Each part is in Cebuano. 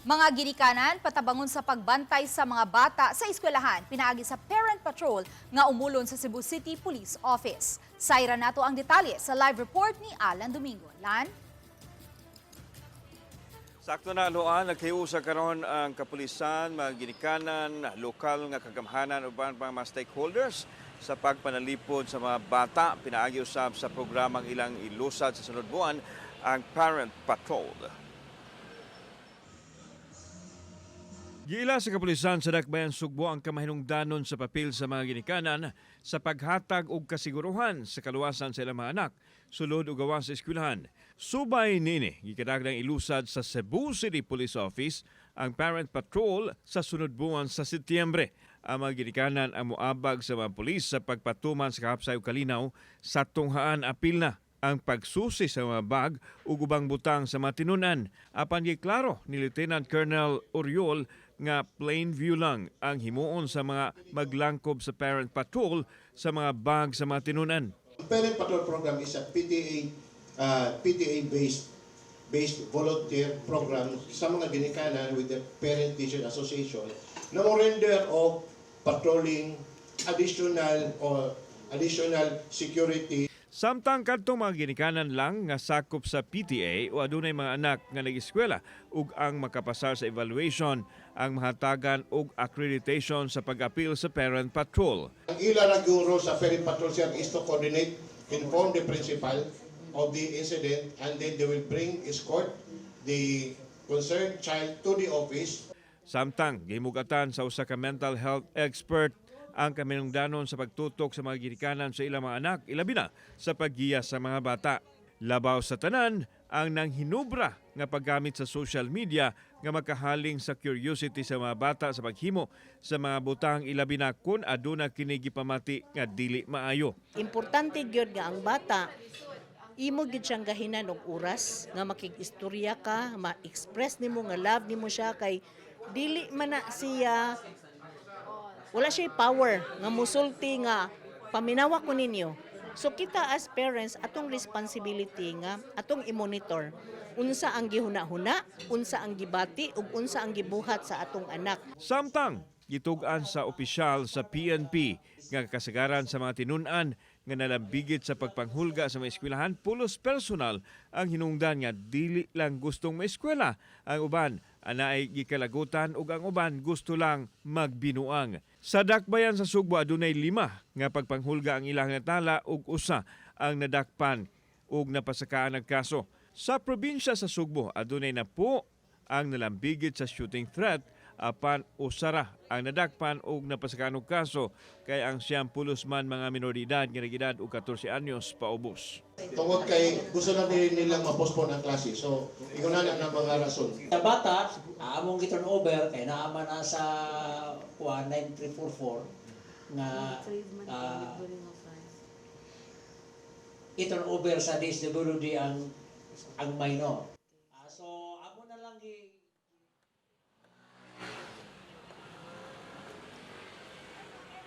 Mga ginikanan patabangon sa pagbantay sa mga bata sa eskwelahan pinaagi sa Parent Patrol nga umulon sa Cebu City Police Office. Sayra nato ang detalye sa live report ni Alan Domingo. Lan? Sakto na, Loan, naghiusa karon ang kapulisan, mga ginikanan, lokal nga kagamhanan uban pang mga stakeholders sa pagpanalipod sa mga bata pinaagi usab sa programang ilang ilusad sa sunod buwan, ang Parent Patrol. Giila sa kapulisan sa Dakbayan Sugbo ang kamahinungdanon sa papel sa mga ginikanan sa paghatag og kasiguruhan sa kaluwasan sa ilang mga anak sulod o gawas sa eskwelahan. Subay nini, gikadaglang ilusad sa Cebu City Police Office ang Parent Patrol sa sunod buwan sa Setyembre. Ang mga ginikanan ang moabag sa mga pulis sa pagpatuman sa kahapsay ug kalinaw sa tunghaan, apil na ang pagsusi sa mga bag ug ubang butang sa mga tinunan. Apan giklaro ni Lieutenant Colonel Oriol nga plain view lang ang himuon sa mga maglangkob sa Parent Patrol sa mga bag sa mga tinunan. Ang Parent Patrol Program is a PTA PTA based based volunteer program sa mga ginikanan with the Parent Teacher Association na mo render of patrolling additional or additional security. Samtang kadtong mga ginikanan lang nga sakop sa PTA o adunay mga anak nga nag-eskwela ug ang makapasar sa evaluation ang mahatagan og accreditation sa pag-apil sa Parent Patrol. Ang ila ra gyud role sa Parent Patrol, sir, is to coordinate, inform the principal of the incident, and then they will bring escort the concerned child to the office. Samtang gihimugatan sa usa ka mental health expert ang kaminungdanon sa pagtutok sa mga ginikanan sa ilang mga anak, ilabi na sa paggiya sa mga bata. Labaw sa tanan ang nanghinubra nga paggamit sa social media nga makahaling sa curiosity sa mga bata sa paghimo sa mga butang, ilabi na kun aduna kini gipamati nga dili maayo. Importante gyud nga ang bata imo gyud siyang gahinan og oras nga makig-istorya ka, ma-express nimo nga love nimo siya, kay dili man na siya, wala siya power nga musulti nga paminawa ko ninyo. So kita as parents, atong responsibility nga atong i-monitor unsa ang gihuna-huna, unsa ang gibati ug unsa ang gibuhat sa atong anak. Samtang gitug-an sa opisyal sa PNP nga kasagaran sa mga tinun-an nga nalambigit sa pagpanghulga sa mga eskwelahan pulos personal ang hinungdan, nga dili lang gustong maeskwela. Ang uban anaay gikalagutan ug ang uban gusto lang magbinuang. Sa Dakbayan sa Sugbo, adunay lima nga pagpanghulga ang ilang natala ug usa ang nadakpan ug napasakaan ang kaso. Sa probinsya sa Sugbo, adunay na po ang nalambigit sa shooting threat, apan usara ang nadakpan og napasakaan og kaso kay ang siyang pulos man mga minoridad nga nagedad og 14 anyos paubos. Tungod kay gusto na din nilang ma-postpone ang klase. So, ingon na ang mga rason. Sa bata, among gi-turn over kay naa man na sa 9344 nga i-turn over sa DSWD ang minor. So amo na lang gi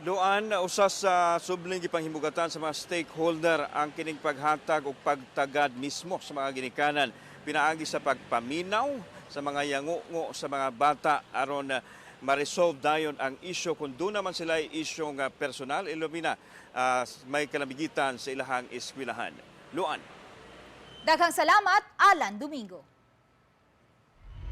Luan, usa sa subling gipanghimugatan sa mga stakeholder ang kining paghatag og pagtagad mismo sa mga ginikanan pinaagi sa pagpaminaw sa mga yangungo sa mga bata aron ma-resolve dayon ang isyu kung doon naman sila ay isyu nga personal, ilumina may kalamigitan sa ilahang eskwelahan. Luan. Daghang salamat, Alan Domingo.